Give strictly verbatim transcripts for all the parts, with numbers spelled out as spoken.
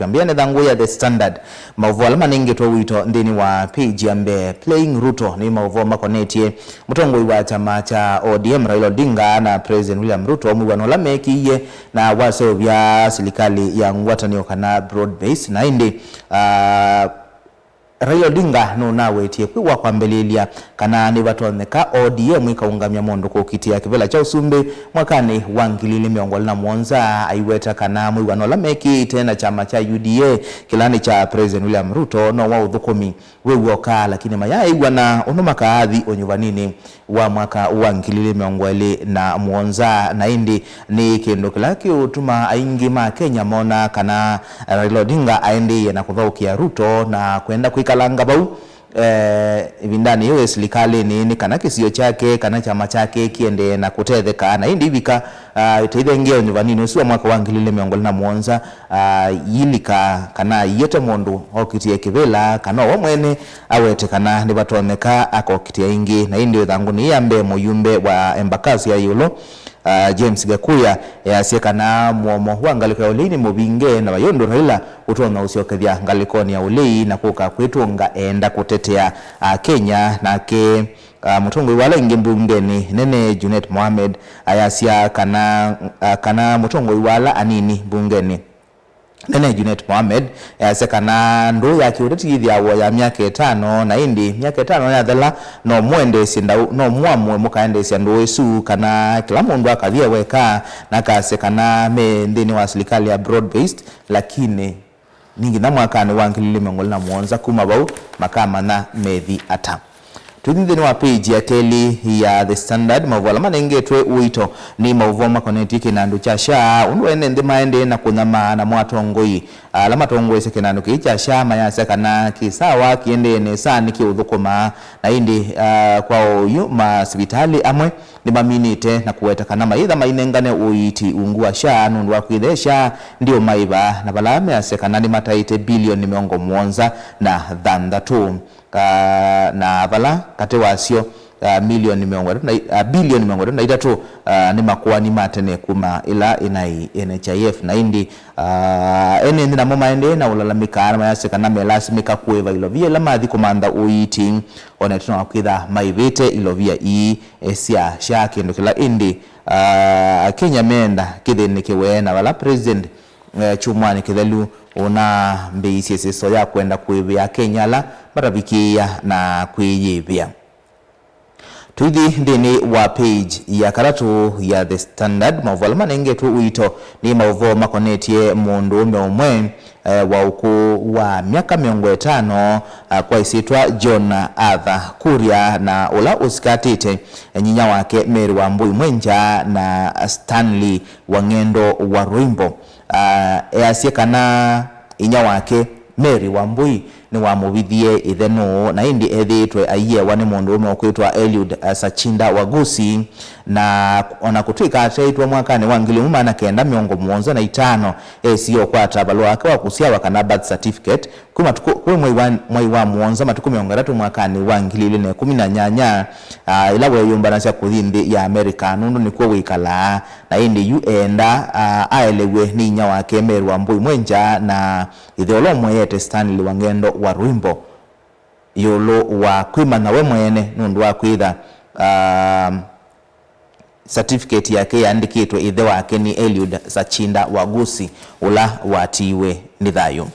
Twambĩĩa nĩ thangũ ya The Standard. Maũvoo ala manengetwe ũito nthĩnĩ wa page ya mbee. Playing Ruto nĩ maũvoo makonetye mũtongoi wa kyama kya O D M Raila Odinga na President William Ruto mwĩw'ano ũla meekĩie na waseũvya silikalĩ ya ngwatanĩo kana broad base. Na ĩndĩ, ah, Raila Odinga nũnawetie kwĩwa kwambĩlĩlya kana nĩvatonyeka O D M ĩkaũngamya mũndũ kũkitĩa kĩvĩla kya ũsumbĩ mwakanĩ wa ngili ilĩ mĩongo ĩlĩ na mũonza, aiweta kana mwĩw'ano ũla mekĩĩte na kyama kya U D A, kĩla nĩ kya President William Ruto, no wa ũthũkũmi wĩ w'oka, lakini mayaaĩw'ana ũndũ makaathi ũnyuvaninĩ wa mwaka wa ngili ilĩ mĩongo ĩlĩ na mũonza. Na ĩndĩ nĩ kĩndũ kĩla kĩũtuma aingĩ ma Kenya mona kana Raila Odinga aendĩie na kũthaũkĩa Ruto na kwenda kwĩkalanga vau, eh, ĩvindanĩ yĩu e silikalĩnĩ, nĩ kana kĩsio kyake kana kyama kyake kĩendee na kũtetheka. Na ĩndĩ ivika, ah, ĩteithengeo nyuvaninĩ ũsu wa mwaka wa ngili ilĩ mĩongo ĩlĩ na mũonza, ah, yilika kana iete mũndũ okitĩe kĩvĩla, kana o we mwene awete kana nĩvatonyeka akokitĩa ĩngĩ. Na ĩndĩ ĩthangũnĩ ya mbee, mũyumbe wa Embakasi ya ĩũlũ, ah, James Gakuya, easya kana mũomo wa ngalĩko ya ũlei nĩ mũvinge, na vai ũndũ Raila ũtonya ũsyokethya ngalĩkonĩ ya ũlei na kũka kwĩtũnga eenda kũtetea Akenya. Nake, ah, mũtongoi wa ala aingĩ mbungenĩ nene Junet Mohamed ayasya kana, ah, kana mũtongoi wa ala anini mbungenĩ nene Junet Mohamed easya kana ndũũ ya kĩũteti yĩthĩawa ya myaka ĩtano, na ĩndĩ myaka ĩtano yathela, no mũendeesye ndau, no mũamũe mũkaendeesya ndũũ ĩsu, kana kĩla mũndũ akathi e weka na akasya kana me nthĩnĩ wa silikalĩ ya broad based, lakini nĩ nginya mwakanĩ wa ngili ilĩ mĩongo ĩlĩ na mũonza kuma vau makamanya methi ata. Tũithi nthĩnĩ wa page ya kelĩ ya The Standard, maũvoo ala manengetwe ũito nĩ maũvoo makonetye kĩnandũ kya SHA, ũndũ ene nthĩ maendee na kũnyamaa namo atongoi ala matongoesye kĩnandũ kĩĩ kya SHA mayasya kana kĩ sawa, kĩendee nesa, nĩkĩũthũkũma. Na ĩndĩ, ah, kwa oyu, masivitalĩ amwe nĩmaminĩte na kũweta kana mayĩtha mainengane ũiiti ungu wa SHA nũndũ wa kwĩthĩa SHA ndĩũmaĩva, na vala measya kana nĩmataĩte bilioni mĩongo mũonza na thanthatũ. Ah, na vala katĩ wasyo, ah, milioni mĩongo ĩtatũ na i-, ah, bilioni mĩongo ĩtatũ na itatũ, ah, nĩ makũani ma tene kuma ĩla ĩnaĩ N H I F. Na ĩndĩ, ah, ene nthĩ namo maendee na ũlalamĩka na mayasya kana melasimĩka kũĩva ilovia ila mathi kũmantha ũiiti, o na ĩtina wa kwĩtha maĩvĩte ilovia ii, eh, sya SHA, kĩndũ kĩla ĩndĩ, ah, Akenya meenda kĩthĩnĩkĩwe, na vala President, eh, kyumwanĩ kĩthelu ũnambĩĩisye ĩsĩso ya kwenda kũĩvĩa Akenya ala matavikĩĩa na kwĩyĩvĩa. Tũithi nthĩnĩ wa page ya katatũ ya The Standard, maũvoo ala manengetwe ũito nĩ maũvoo makonetye mũndũũme ũmwe, eh, wa ũkũũ wa myaka mĩongo ĩtano, ah, kwa ĩsyĩtwa John Arthur Kuria, na ũla ũsikatĩte nyinya wake Mary Wambui Mwenja na Stanley Wang'endo wa Rwĩmbo. Ah, easya kana inya wake Mary Wambui nĩwamũvithie ĩthe nũũ, na ĩndĩ ethĩĩtwe aiĩewa nĩ mũndũũme ũkwĩtwa Eliud, ah, Sachinda Wagusi, na ona kũtw'ĩka ateĩtwe mwakanĩ wa ngili ĩmwe maana kenda mĩongo mũonza na itano, esie ũkwata valũa wake wa kũsyawa kana birth certificate, kwĩ matukũ, kwĩ mwei wa, mwei wa mũonza, matukũ mĩongo ĩtatũ mwakanĩ wa ngili ilĩ na ĩkũmi na nyanya, ah, ĩla weeyũmbanasya kũthi nthĩ ya America, nũndũ nĩkw'o wĩkalaa, na ĩndĩ yu eenda, ah, aelew'e nĩ inya wake Mary Wambui Mwenja na ĩthe ũla ũmweete Stanley Wang'endo wa Rwĩmbo ĩũlũ wa kwĩmanya we mwene nũndũ wa kwĩtha, ah, certificate yake yaandĩkĩtwe ĩthe wake nĩ Eliud Sachinda Wagusi, ũla watiiwe nĩ thayũ.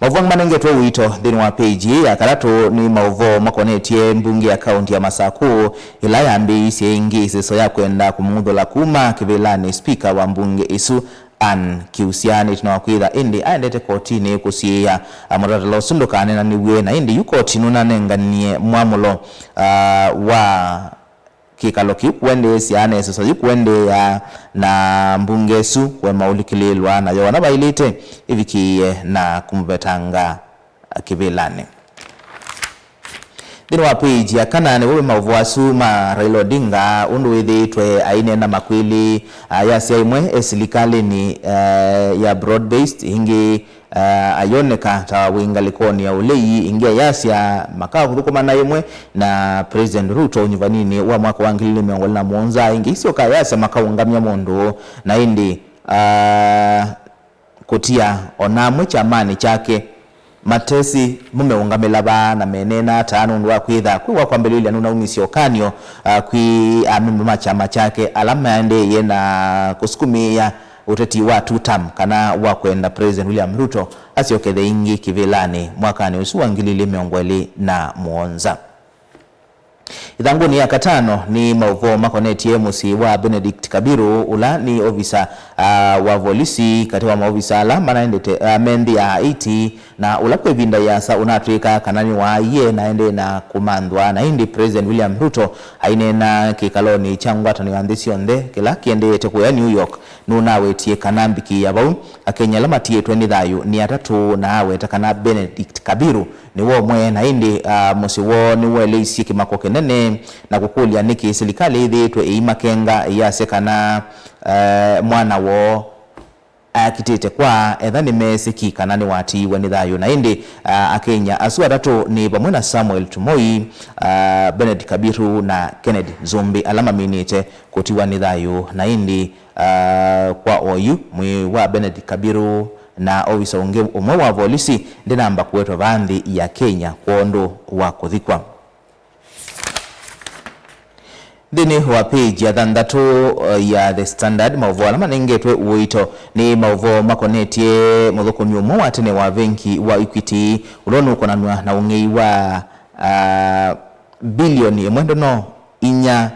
Maũvoo angĩ manengetwe ũito nthĩnĩ wa page ĩĩ ya katatũ nĩ maũvoo makonetye mbunge ya kaunti ya Masakũ, ĩla yambĩĩisye ĩngĩ ĩsĩso ya kwenda kũmũng'uthũla kuma kĩvĩlanĩ spika wa mbunge ĩsu, Ann Kiusya, nĩ ĩtina wa kwĩtha ĩndĩ aendete kotinĩ kũsiĩĩa, a, mũtalatala ũsu ndũkanenanĩw'e, na ĩndĩ yu koti nũnanenganie mwamũlo, a, wa kĩkalo kĩu kũendeesya na ĩsĩso yĩu kũendeea, na mbunge ĩsu kũema ũlikĩlĩĩlwa, na yoona vaĩlĩte ĩvikĩĩe na kũmũvetanga kĩvĩlanĩ. Nthĩnĩ wa page ya kana nĩvo wĩ maũvoo asu ma Raila Odinga, ũndũ wĩthĩĩtwe aineena makwĩlĩ, ayasya ĩmwe e silikalĩnĩ, eh, ya broad based, ĩngĩ, eh, ayoneka ta wĩ ngalĩkonĩ ya ũlei, ĩngĩ ayasya makakũthũkũma na ĩmwe na President Ruto ũnyuvaninĩ wa mwaka wa ngili ilĩ mĩongo ĩlĩ na mũonza, ĩngĩ isyoka ayasya makaũngamya mũndũ, na ĩndĩ, ah, kũtia o na amwe kyamanĩ kyake. Matesĩ mo meũngamĩla vaa na meneena ata nũndũ wa kwĩtha kwĩ wa kwambĩlĩlya nũnaumisye ũkany'o, ah, kwĩ amemba ma kyama kyake ala maendeeie na kũsukumĩĩa ũteti wa two term kana wa kwenda President William Ruto asyoke the ĩngĩ kĩvĩlanĩ mwakanĩ ũsu wa ngili ilĩ mĩongo ĩlĩ na mũonza. Ĩthangũnĩ ya katano nĩ maũvoo makonetye mũsyĩ wa Benedict Kabiru, ũla nĩ ovisa, ah, wa volisi katĩ wa maovisa ala manaendete, ah, me nthĩ ya Haiti, na ũla kwa ĩvinda yĩasa ũnatw'ĩka kana nĩwaaie na aendee na kũmanthwa. Na ĩndĩ President William Ruto aineena kĩkalonĩ kya ngwatanĩo ya nthĩ syonthe kĩla kĩendeete kũya New York, nũnawetie kana mbikĩ ya vau Akenya ala matiĩtwe nĩ thayũ nĩ atatũ, na aweta kana Benedict Kabiru nĩwe ũmwe, na ĩndĩ, ah, mũsyĩ woo nĩwaeleisye kĩmako kĩnene na kũkũlya nĩkĩ silikalĩ ĩthĩĩtwe ĩimakenga ĩyasya kana, eh, mwana woo akitĩte kwa etha nĩmeesĩ ki kana nĩwatiiwe nĩ thayũ. Na ĩndĩ, ah, Akenya asu atatũ nĩ vamwe na Samuel Tumoi, ah, Benedict Kabiru na Kennedy Zumbi, ala maminĩte kũtiwa nĩ thayũ. Na ĩndĩ, ah, kwa oyu, mwĩĩ wa Benedict Kabiru na ovisa ũngĩ ũmwe wa volisi ndĩnamba kũetwa vaa nthĩ ya Kenya kwondũ wa kũthikwa. Nthĩnĩ wa page ya thanthatũ, uh, ya The Standard, maũvoo ala manengetwe ũito nĩ maũvoo makonetye mũthũkũmi ũmwe wa tene wa vengi wa Equity, ũla ũnũkonanw'a na ũng'ei wa, uh, bilioni ĩmwe ndono inya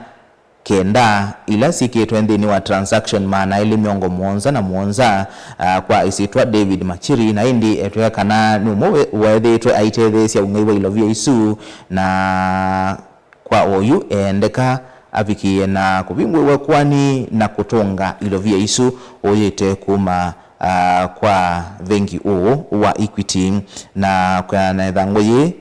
kenda ila syĩkĩtwe nthĩnĩ wa transaction maana elĩ mĩongo mũonza na mũonza, ah, kwa ĩsyĩtwa David Machiri, na ĩndĩ etwĩa kana nĩ ũmwe we-, weethĩĩtwe aitetheesya ũng'ei wa ilovia isu, na kwa oyu eendeka avikĩĩe na kũvingũĩwa kwani na kũtũnga ilovia isu ũyĩte kuma, ah, kwa vengi ũũ wa Equity. Na kwĩana na ĩthangũ yĩĩ,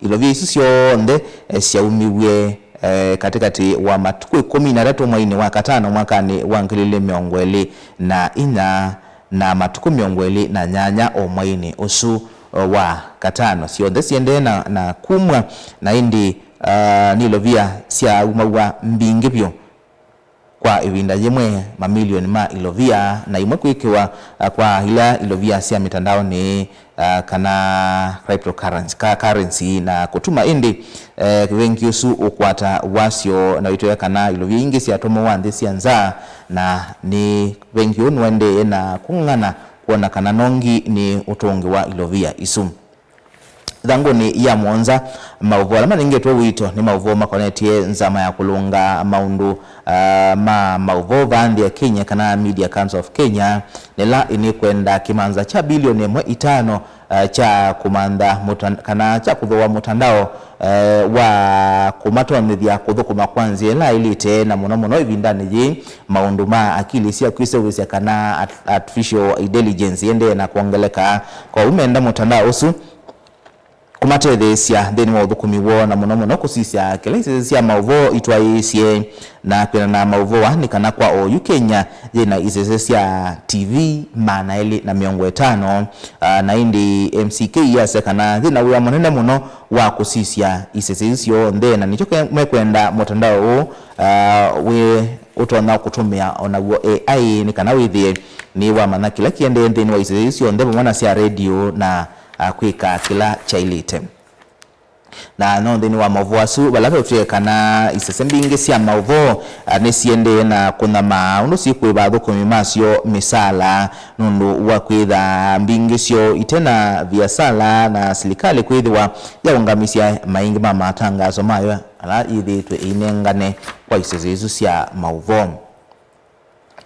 ilovia isu syonthe, eh, syaumiw'e, eh, katĩkatĩ wa matukũ ĩkũmi na atatũ mwainĩ wa katano mwakanĩ wa ngili ilĩ mĩongo ĩlĩ na inya na matukũ mĩongo ĩlĩ na nyanya o mwainĩ ũsu, eh, wa katano. Syonthe siendee na, na kumw'a, na ĩndĩ, ah, nĩ ilovia syaumaw'a mbingĩ vyũ. Kwa ĩvinda yĩmwe, mamilioni ma ilovia na imwe kwĩkĩwa, ah, kwa ila ilovia sya mĩtandaonĩ, ah, kana cryptocurrency, ka currency, na kũtuma ĩndĩ, eh, vengi ũsu ũkwata wasyo na wĩtwĩa kana ilovia ingĩ syatũmĩwa nthĩ sya nza, na nĩ vengi ũũ nũendee na kũng'ang'ana kwona kana nongi nĩ ũtũngĩwa ilovia isu. Ĩthangũnĩ ya mũonza, maũvoo ala manengetwe ũito nĩ maũvoo makonetye nzama ya kũlũnga maũndũ, ah, ma maũvoo vaa nthĩ ya Kenya, kana Media Council of Kenya, nĩla ĩnĩkwenda kĩmanza kya bilioni ĩmwe itano, ah, kya kũmantha mũtan-, kana kya kũthooa mũtandao, eh, wa kũmatonyethya kũthũkũma kwa nzĩa ĩla yaĩlĩte, na mũno mũno ĩvindanĩ yĩĩ maũndũ ma akili sya kwĩseũvĩsya kana art-, artificial intelligence yĩendee na kwongeleka. Kwoou menda mũtandao ũsu kũmatetheesya nthĩnĩ wa ũthũkũmi woo, na mũno mũno kũsisya kĩla isese sya maũvoo itwaĩĩsye. Na kwĩanana na maũvoo aa, nĩ kana kwa oyu Kenya yĩ na isese sya T V maana elĩ na mĩongo ĩtano, ah, na ĩndĩ M C K yasya kana yĩ na wĩa mũnene mũno wa kũsisya isese isu syonthe, na nĩkyo ke-, mekwenda mũtandao ũũ, ah, wĩ ũtonya kũtũmĩa o naw'o A I nĩ kana wĩthĩe nĩ wamanya kĩla kĩendee nthĩnĩ wa isese isu syonthe vamwe na sya redio na, ah, kwĩka kĩla kyaĩlĩte. Na no nthĩnĩ wa maũvoo asu vala veũtwĩe kana isese mbingĩ sya maũvoo, ah, nĩsiendee na kũnyamaa ũndũ syĩkũĩva athũkũmi masyo mĩsaala nũndũ wa kwĩtha mbingĩ syoo ite na viasala na silikalĩ kwĩthĩwa yaũngamisya maingĩ ma matangaso mayo ala yĩthĩĩtwe ĩinengane kwa isese isu sya maũvoo.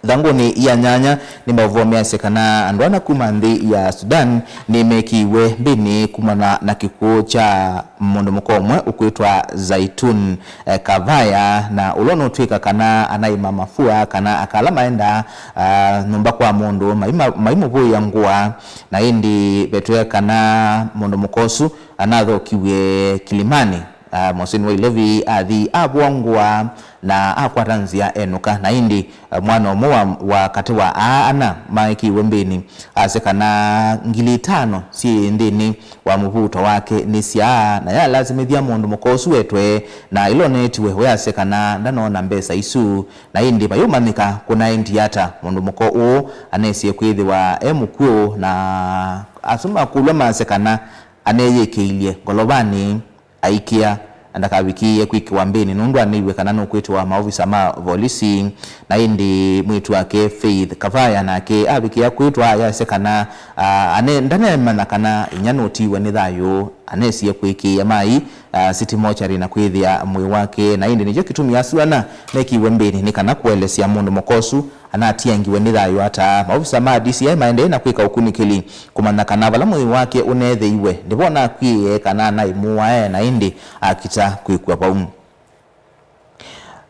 Ĩthangũnĩ ya nyanya nĩ maũvoo measya kana andũ ana kuma nthĩ ya Sudan nĩmekĩiwe mbĩnĩ kumana na kĩkw'ũ kya mũndũ mũka ũmwe ũkwĩtwa Zaitun, eh, Kavaya, na ũla ũnũtw'ĩka kana anaima mafua kana aka ala maendaa, ah, nyũmba kwa mũndũ maima-, maimũvũĩa ngũa, na ĩndĩ vetwĩa kana mũndũ mũka ũsu anathokiw'e Kilimani, Ah, Mũsyĩnĩ wa Ilovi athi avũa ngũa na akwata nzĩa enũka, na ĩndĩ, eh, mwana ũmwe wa, wa katĩ wa aa ana maekĩiwe mbĩnĩ asya kana ngili itano syĩ nthĩnĩ wa mũvuto wake nĩ syaa, na yalasimĩthya mũndũ mũka ũsu etwe, na ĩla ũneetiwe we asya kana ndanoona mbesa isu, na ĩndĩ vayũmanyĩka kũnaendie ata mũndũ mũka ũũ anesie kwĩthĩwa e mũkw'ũ, na asu makũlw'a masya kana aneyĩkĩilye ngolovanĩ aikĩa, na ndakavikĩĩe kwĩkĩwa mbĩnĩ nũndũ aneiwe kana nũkwĩtwa maovisa ma volisi. Na ĩndĩ mwĩĩtu wake Faith Kavaya nake avikĩa kwĩtwa ayasya kana, ah, ane-, ndanemanya kana inya nũtiiwe nĩ thayũ, anesie kwĩkĩĩa mai, ah, City Mortuary na kwĩthĩa mwĩĩ wake. Na ĩndĩ nĩkyo kĩtumi asu ana mekiwe mbĩnĩ nĩ kana kũelesya mũndũ mũka ũsu anatiangiwe nĩ thayũ ata. Maovisa ma D C I maendee na kwĩka ũkunĩkĩli kũmanya kana vala mwĩĩ wake ũneethĩiwe, nĩvo anakw'ĩĩe kana anaĩ mũae na ĩndĩ akita kwĩkw'a vau.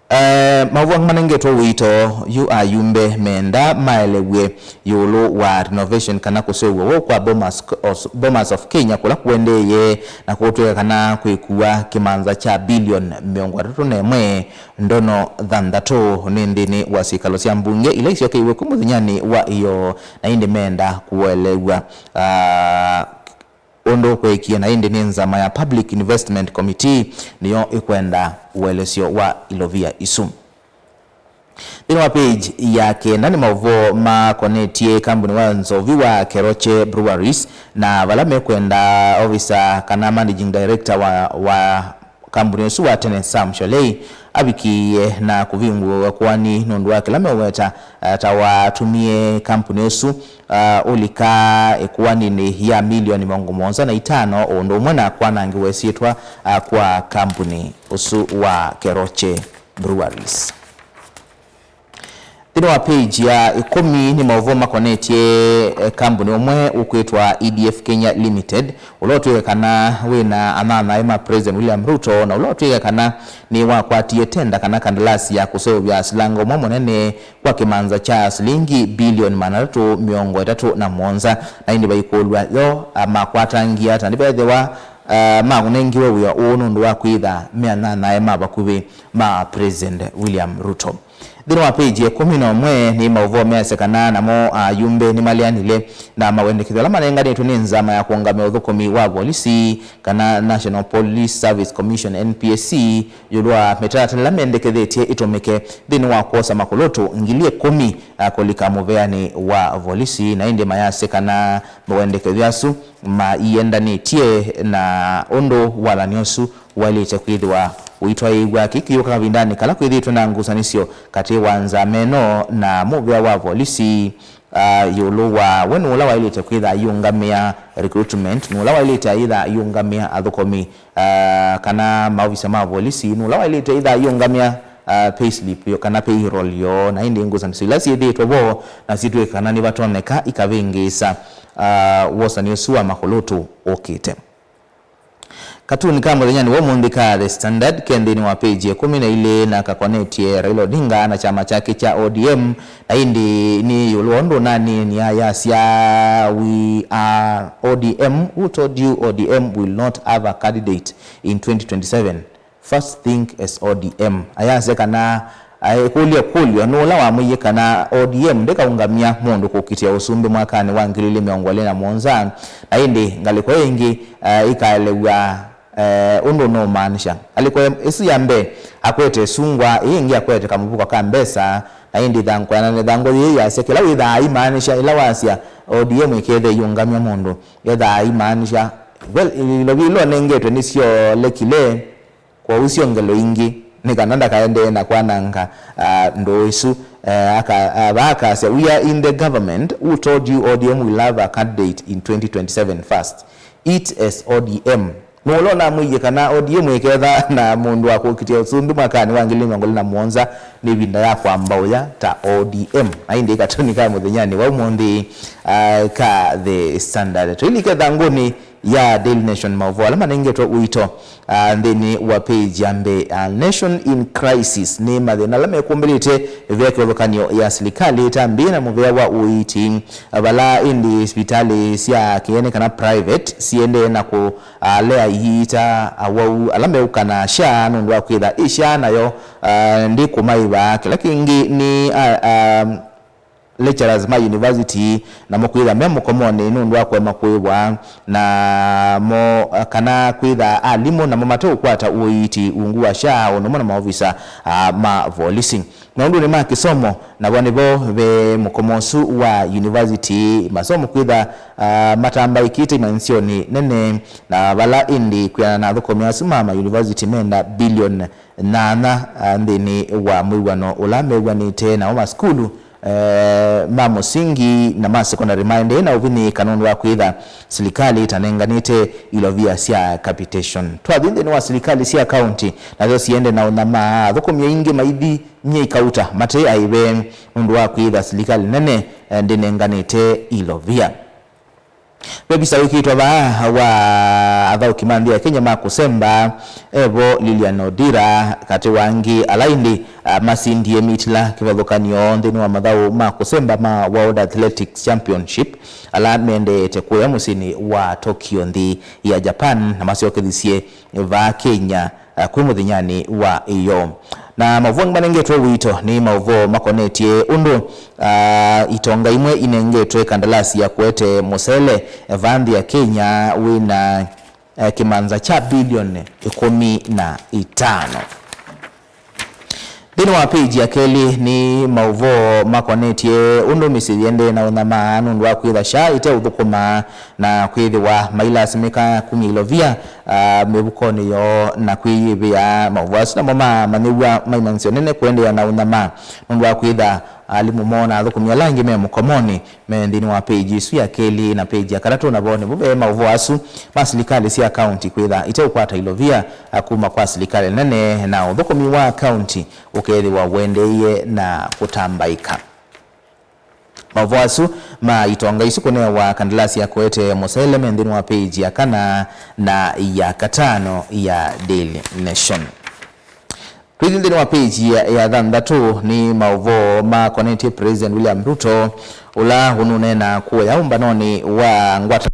Eh, maũvoo angĩ manengetwe ũito yu ayumbe menda maelew'e ĩũlũ wa renovation kana kũseũvw'a woo kwa Bomas, Bomas of Kenya kũla kũendeeye na kũtw'ĩka kana kwĩkua kĩmanza kya bilioni mĩongo ĩtatũ na ĩmwe ndono thanthatũ nĩ nthĩnĩ wa syĩkalo sya mbunge ila isyokeiwe ku mũthenyanĩ wa ĩyoo, na ĩndĩ meenda kũelew'a, ah, ũndũ kweekie, na ĩndĩ nĩ nzama ya Public Investment Committee nĩyo ĩkwenda ũelesyo wa ilovia isu. Nthĩnĩ wa page ya kenda nĩ maũvoo makonetye kambuni wa nzovi wa Keroche Breweries, na vala mekwenda ovisa kana managing director wa, wa kambuni ũsu wa tene Sam Sholei avikĩĩe na kũvingũa ũkoani nũndũ wa kĩla meũweta, ah, ta watũmie kambuni ũsu, ah, ũlika ĩkoaninĩ ya milioni mĩongo mũonza na itano, o ũndũ ũmwe na kwanangĩwa ĩsyĩtwa, ah, kwa kambuni ũsu wa Keroche Breweries. Nthĩnĩ wa page ya ĩkũmi nĩ maũvoo makonetye, eh, kambuni ũmwe ũkwĩtwa E D F Kenya Limited, ũla ũtwĩe kana wĩna anyanyae ma President William Ruto, na ũla ũtwĩe kana nĩwakwatie tenda kana kandalasi ya kũseũvya silanga ũmwe mũnene kwa kĩmanza kya silingi bilioni maana atatũ mĩongo ĩtatũ na mũonza, na ĩndĩ vaikũlw'a yo, ah, makwatangie ata nĩvethĩwa, ah, manengiwe wĩa ũũ nũndũ wa kwĩtha me anyanyae ma vakuvĩ ma President William Ruto. Nthĩnĩ wa page ya ĩkũmi na ũmwe nĩ maũvoo measya kana namo ayumbe nĩmaleanile na mawendekethyo ala manenganĩtwe nĩ nzama ya kũũngamya ũthũkũmi wa volisi kana National Police Service Commission, N P S C, ĩũlũ wa mĩtalatala ĩla mendekethetye ĩtũmĩke nthĩnĩ wa kwosa makũlũtũ ngili ĩkũmi, ah, kũlika mũveanĩ wa volisi, na ĩndĩ mayasya kana mawendekethyo asu maiendanĩtye na ũndũ wathani ũsu waĩlĩte kwĩthĩwa ũitwaĩĩw'a. Kĩĩ kĩyũka kavindanĩ kala kwĩthĩĩtwe na ngusanĩsyo katĩ wa nzama ĩno na mũvĩa wa volisi, ah, ĩũlũ wa we nũũ ũla waĩlĩte kwĩtha ayĩũngamĩa recruitment, nũũ ũla waĩlĩte ayĩtha ayĩũngamĩa athũkũmi, ah, kana maovisa ma volisi, nũũ ũla waĩlĩte ĩtha ayĩũngamĩa, ah, payslip yo, kana payroll yoo, na ĩndĩ ngusanĩsyo ila syĩthĩĩtwe vo na syĩtw'ĩka kana nĩvatonyeka ikavĩngĩĩsa, ah, wosani ũsu wa makũlũtũ ũkĩte. Katuni ka mũthenyanĩ wa ũmũnthĩ ka The Standard ke nthĩnĩ wa page ya ĩkũmi na ilĩ na kakonetye Raila Odinga na kyama kyake kya O D M, na ĩndĩ nĩ ĩũlũ wa ũndũ ũnanĩnĩa yasya, "We are O D M, who told you O D M will not have a candidate in twenty twenty-seven? First think as O D M." Ayasya kana aĩkũlya kũlyo nũũ ũla wamwĩie kana O D M ndĩkaũngamya mũndũ kũkitĩa ũsumbĩ mwakanĩ wa ngili ilĩ mĩongo ĩlĩ na mũonza, na ĩndĩ ngalĩko ĩngĩ, eh, ĩkaelew'a, eh, ũndũ ũnoomaanisha. Ngalĩko ĩsu ya mbee akwete ĩsungwa, ĩĩ ĩngĩ akwete kamũvuko ka mbesa, na ĩndĩ ĩthangũ, na ĩthangũ yĩĩ yasya kĩla wĩthaa aimaanisha ĩla wasya O D M ĩkethe ĩiũngamya mũndũ, ethaa aimaanisha, well, ilovi ila ũnengetwe nĩsyolekile. Kwoou syongelo ingĩ nĩ kana ndakaendee na kwananga, ah, ndũũ isu. Eh, aka-, ah, vaa akasya, "We are in the government. Who told you O D M will have a candidate in twenty twenty-seven first? It as O D M." Nũũ ũla ũnamwĩie kana O D M ĩketha na mũndũ wa kũkitĩa ũsumbĩ mwakanĩ wa ngili mĩongo ĩlĩ na mũonza nĩ ĩvinda ya kwamba ũya ta O D M? Na ĩndĩ katuni ka mũthenyanĩ wa ũmũnthĩ, ah, ka The Standard. Tũilike thangũnĩ ya Daily Nation, maũvoo ala manengetwe ũito, ah, nthĩnĩ wa page ya mbee. Ah, Nation in Crisis, nĩ mathĩna ala mekũmbĩlĩte ĩvĩa kĩvathũkany'o ya silikalĩ ĩtambĩĩe na mũvea wa ũiiti, vala ĩndĩ sivitalĩ sya kĩene kana private siendee na kũalea iita awau ala meũka na SHA, nũndũ wa kwĩtha ĩ SHA nayo, ah, ndĩkũmaĩva. Kĩla kĩngĩ nĩ, ah, ah, lecturers ma university namo kwĩtha me mũkomonĩ nũndũ wa kũema kũĩvwa, namo, kana kwĩtha alimũ namo mateũkwata ũiiti ungu wa SHA, ũndũ ũmwe na maovisa, ah, ma volisi. Maũndũnĩ ma kĩsomo, navo nĩvo ve mũkomo ũsu wa university, masomo kwĩtha, ah, matambaĩkĩte imanyĩsyonĩ nene, na vala ĩndĩ kwĩana na athũkũmi asu ma ma university menda bilioni nyanya, ah, nthĩnĩ wa mwĩw'ano ũla mew'anĩte namo masukulu, eh, ma mũsingi na ma sekondalĩ maendee na ũvinyĩĩka nũndũ wa kwĩtha silikalĩ ĩtanenganĩte ilovia sya capitation. Twathi nthĩnĩ wa silikalĩ sya kaunti, nasyo siende na ũnyamaa, athũkũmi aingĩ maithi nyie ikauta mate aĩve nũndũ wa kwĩtha silikalĩ nene, eh, ndĩnenganĩte ilovia. Ve visa wĩkĩtwe vaa wa athaũki ma nthĩ ya Kenya ma kũsemba, evo Lilian Odira, katĩ wa angĩ ala ĩndĩ, ah, masindie mitila kĩvathũkany'o nthĩnĩ wa mathaũ ma kũsemba ma World Athletics Championship, ala mendeete kũya mũsyĩnĩ wa Tokyo nthĩ ya Japan, na masyokethisye vaa Kenya, ah, kwĩ mũthenyanĩ wa ĩyoo. Na maũvoo angĩ manengetwe ũito nĩ maũvoo makonetye ũndũ, ah, itonga imwe inengetwe kandalasi ya kũete mũsele, eh, vaa nthĩ ya Kenya wĩna, eh, kĩmanza kya bilioni ĩkũmi na itano. Nthĩnĩ wa page ya kelĩ nĩ maũvoo makonetye ũndũ mĩsyĩ yĩendee na ũnyamaa nũndũ wa kwĩtha SHA ĩteũthũkũma na kwĩthĩwa mailasimĩka kumya ilovia, ah, mĩvukonĩ yoo na kwĩyĩvĩa. Maũvoo asu namo mamanyĩw'a ma imanyĩsyo nene kũendeea na ũnyamaa nũndũ wa kwĩtha alimũ moo na athũkũmi ala angĩ me mũkomonĩ me nthĩnĩ wa page ĩsu ya kelĩ na page ya katatũ, navo nĩvo ve maũvoo asu ma silikalĩ sya kaunti kwĩtha iteũkwata ilovia, ah, kuma kwa silikalĩ nene na ũthũkũmi wa kaunti ũkethĩwa ũendeeie na kũtambaĩka. Maũvoo asu ma itonga isu kũnewa kandalasi ya kũete mũsele me nthĩnĩ wa page ya kana na ya katano ya Daily Nation. Twĩthi nthĩnĩ wa page ya, ya thanthatũ nĩ maũvoo makonetye President William Ruto, ũla ũnũneena kũya ũmbanonĩ wa ngwatanĩo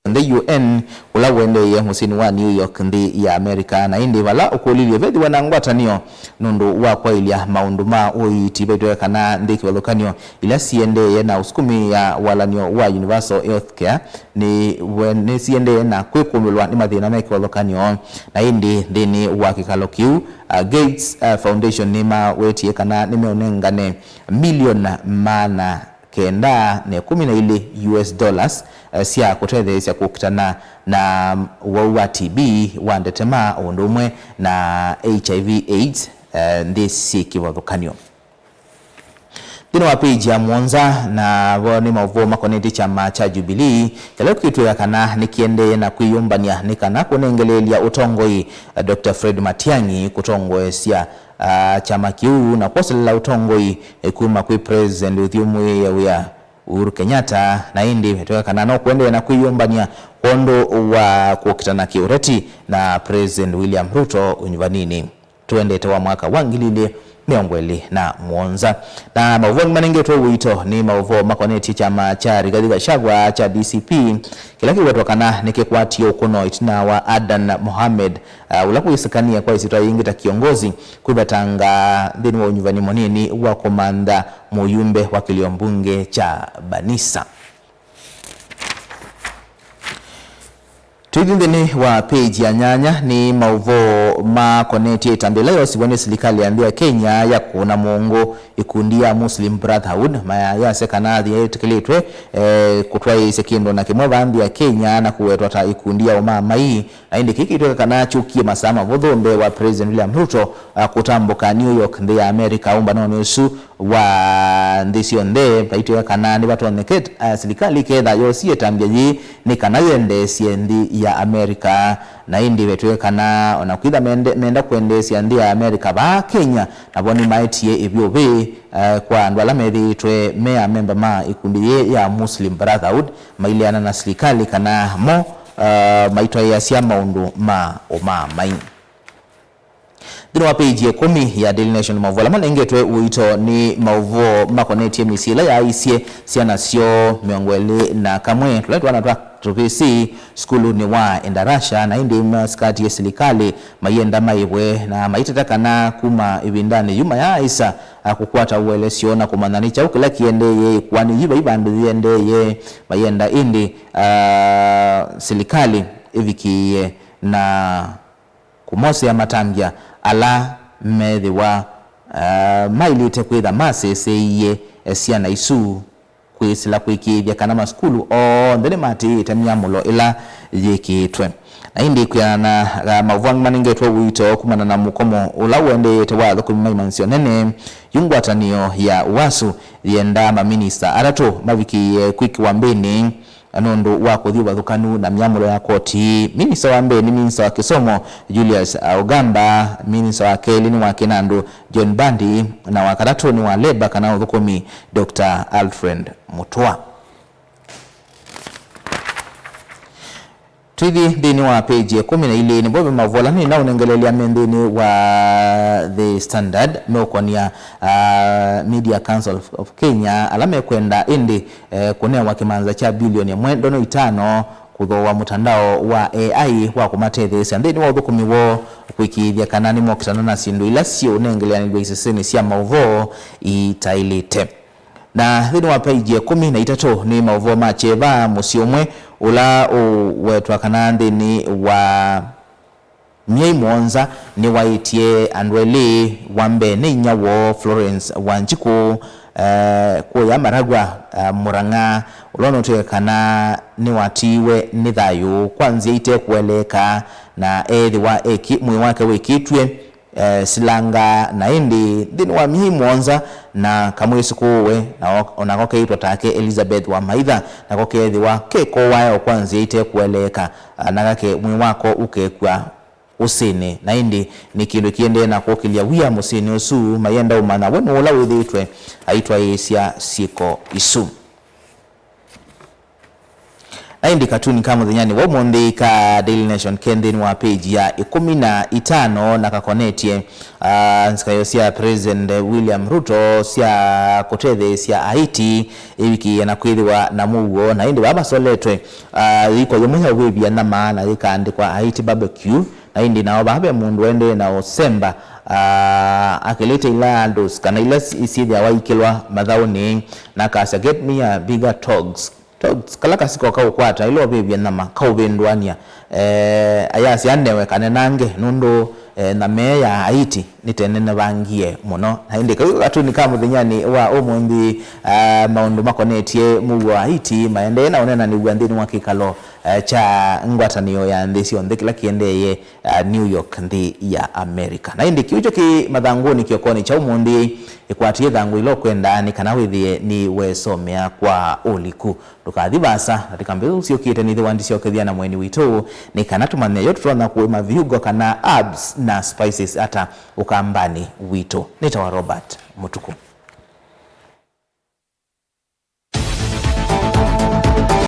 nthĩ U N, ũla ũendeeie mũsyĩnĩ wa New York nthĩ ya America, na ĩndĩ vala ũkũlilye vethĩwa na ngwatanĩo nũndũ wa kwaĩlya maũndũ ma ũiiti, vaitweka kana nthĩ kĩvathũkany'o ila siendeeye na ũsukumĩa walany'o wa universal health care nĩ we-, nĩsiendeeye na kwĩkũmbĩlwa nĩ mathĩna me kĩvathũkany'o. Na ĩndĩ nthĩnĩ wa kĩkalo kĩu, uh, Gates, uh, Foundation nĩmawetie kana nĩmeũnengane milioni maana kenda na ĩkũmi na ilĩ U S dollars, eh, sya kũtetheesya kũkitana na ũwau wa T B wa ndetema o ũndũ ũmwe na H I V AIDS, eh, nthĩ syĩ kĩvathũkany'o. Nthĩnĩ wa page ya mũonza, navo nĩ maũvoo makonetye kyama kya Jubilee, kĩla kĩtwĩa kana nĩkĩendee na kwĩyũmbany'a nĩ kana kũnengeleelya ũtongoi, eh, Doctor Fred Matiang'i kũtongoesya ah, kyama kĩu na kwoselela ũtongoi, eh, kuma kwĩ President ũthyũmũĩe wĩa Uhuru Kenyatta, na ĩndĩ vetweka kana no kũendeea na kwĩyũmbany'a kwondũ wa kũkitana kĩũteti na President William Ruto ũnyuvaninĩ tũendete wa mwaka wa ngili ilĩ mĩongo ĩlĩ na mũonza. Na maũvoo angĩ manengetwe ũito nĩ maũvoo makonetye kyama kya Rigathi Gachagua kya D C P, kĩla kĩwetwa kana nĩkĩkwatie ũkũno ĩtina wa Adan Mohamed, ah, ũla wĩsĩkanĩe kwa ĩsyĩtwa yĩngĩ ta kĩongozi, kwĩvetanga nthĩnĩ wa ũnyuvani mũnini wa kũmantha mũyumbe wa kĩlio mbunge kya Banisa. Twĩthi nthĩnĩ wa page ya nyanya, nĩ maũvoo makonetye ĩtambya ĩla yosiwe nĩ silikalĩ ya nthĩ ya Kenya ya kũna mũngũ ĩkundi ya Muslim Brotherhood, mayasya kana yĩtĩkĩlĩtwe, eh, kũtwaĩĩsya kĩndũ na kĩmwe vaa nthĩ ya Kenya na kũwetwa ta ĩkundi ya ũmaamai. Na ĩndĩ kĩĩ kĩitweka kana kyũkie masaa mavũthũ mbee wa President William Ruto, ah, kũtambũka New York, nthĩ ya America, ũmbanonĩ ũsu wa nthĩ syonthe. Vaitweka kana nĩvatonyekete, ah, silikalĩ ĩketha yosie ĩtambya yĩĩ nĩ kana yendeesye nthĩ ya America. Na ĩndĩ vetweka kana ona kwitha mende-, menda kwendeesya nthĩ ya America vaa Kenya, navo nĩmaetie ĩvyũvĩ, eh, kwa andũ ala methĩĩtwe me amemba ma ĩkundi yĩĩ ya Muslim Brotherhood, maileana na silikalĩ kana mo ah, maitwaĩĩasya maũndũ ma ũmaamai. Nthĩnĩ wa page ya ĩkũmi ya Daily Nation, maũvoo ala manengetwe ũito nĩ maũvoo makonetye mĩsyĩ ĩla yaaisye syana syoo mĩongo ĩlĩ na kamwe, tũla twana twa tũvĩsĩ sukulunĩ wa Endarasha, na ĩndĩ masikatie silikalĩ mayenda maĩvwe na maiteta kana kuma ĩvindanĩ yu mayaaĩsa, a, kũkwata ũelesyo na kũmanya nĩ kyaũ kĩla kĩendeeye, ĩkoani yĩ vai vandũ yĩendeeye, mayenda ĩndĩ, a, silikalĩ ĩvikĩĩe na kũmosea matambya ala methĩwa, ah, maĩlĩte kwĩtha maseseie syana isu kwĩsĩla kũĩkĩĩthya kana masukulu onthe nĩmatĩĩte myamũlo ĩla yĩkĩĩtwe. Na ĩndĩ kwĩanana na, ah, maũvoo angĩ manengetwe ũito kumana na mũkomo ũla ũendeete wa athũkũmi ma imanyĩsyo nene, yu ngwatanĩo ya UASU yĩendaa maminista atatũ mavikĩĩe kwĩkĩwa mbĩnĩ nũndũ wa kũthi ũvathũkanu na myamũlo ya koti. Minista wa mbee nĩ minista wa kĩsomo Julius Ogamba, minista wa kelĩ nĩ wa kĩnandũ John Mbadi, na wa katatũ nĩ wa leba kana ũthũkũmi Doctor Alfred Mutua. Tũithi nthĩnĩ wa page ya ĩkũmi na ilĩ, nĩvo ve maũvoo ala nĩnaũnengeleelya me nthĩnĩ wa The Standard meũkonia, ah, Media Council of, of Kenya, ala mekwenda ĩndĩ eh, kũnewa kĩmanza kya bilioni ĩmwe ndono itano kũthooa mũtandao wa A I wa kũmatetheesya nthĩnĩ wa ũthũkũmi woo kũĩkĩĩthya kana nĩmokitana na syĩndũ ila syĩũnengeleanĩlw'a isesenĩ sya maũvoo itaĩlĩte. Na nthĩnĩ wa page ya ĩkũmi na itatũ nĩ maũvoo ma kyeva mũsyĩ ũmwe ũla ũwetwa kana nthĩnĩ wa myei mũonza nĩwaĩtye andũ elĩ. Wa mbee nĩ inyia woo Florence Wanjikũ, eh, kũya Maragwa, eh, Murang'a, ũla ũnatw'ĩka kana nĩwatiiwe nĩ thayũ kwa nzĩa ite kũeleeka na eethĩwa eki-, mwĩĩ wake wĩkĩtw'e, eh, silanga, na ĩndĩ nthĩnĩ wa myei mũonza na kamwĩsĩ kũũwe, na o-, onako keĩtwa take Elizabeth Wamaitha, nako keethĩwa kekooae o kwa nzĩa ite kũeleeka, na kake mwĩĩ wako ũkekw'a ũsĩnĩ, na ĩndĩ nĩ kĩndũ kĩendee na kũkĩlya wia mũsyĩnĩ ũsu, mayenda ũmanya we nũũ ũla wĩthĩĩtwe aitwaĩĩsya syĩko isu. Na ĩndĩ katuni ka mũthenyanĩ wa ũmũnthĩ ka Daily Nation ke nthĩnĩ wa page ya ĩkũmi na itano na kakonetye, ah, nzikayo sya President William Ruto sya kũtetheesya Aiti ĩvikĩĩe na kwĩthĩwa na mũuo, na ĩndĩ vaa vasoletwe, ah, yĩko yĩmwe ya ũvĩvya nyama na yĩkaandĩkwa Haiti Barbecue. Na ĩndĩ nao vaa ve mũndũ ũendee na ũsemba, ah, akĩlĩte ila handles kana ila si-, syĩthĩawa ikĩlwa mathaũnĩ, na akasya, "Get me a bigger togs." Togs, kala kasiko kaũkwata ĩla ũvĩvya nyama, kaũvĩndũany'a. Eh, ayasya, "Newe kanenange, nũndũ, eh, nyama ĩĩ ya Haiti nĩtenenevangie mũno." Na ĩndĩ kau katuni ka mũthenyanĩ wa ũmũnthĩ, ah, maũndũ makonetye mũuo wa Haiti maendee na ũnenanĩw'a nthĩnĩ wa kĩkalo, eh, kya ngwatanĩo ya nthĩ syonthe kĩla kĩendeeye, ah, New York, nthĩ ya America. Na ĩndĩ kĩu kyo kĩ mathangũnĩ kĩokonĩ kya ũmũnthĩ, ĩkwatie ĩthangũ ĩla ũkwenda nĩ kana wĩthĩe nĩwesomea kwa ũliku. Ndũkathi vaasa, ndatĩka mbĩthĩ ũsyũkĩte nĩthĩwa ndisyokethya na mũeni witũ nĩ kana tũmanye yo tũtonya kũĩma viungo kana herbs na spices ata ũkambanĩ witũ. Nĩtawa Robert Mũtukũ.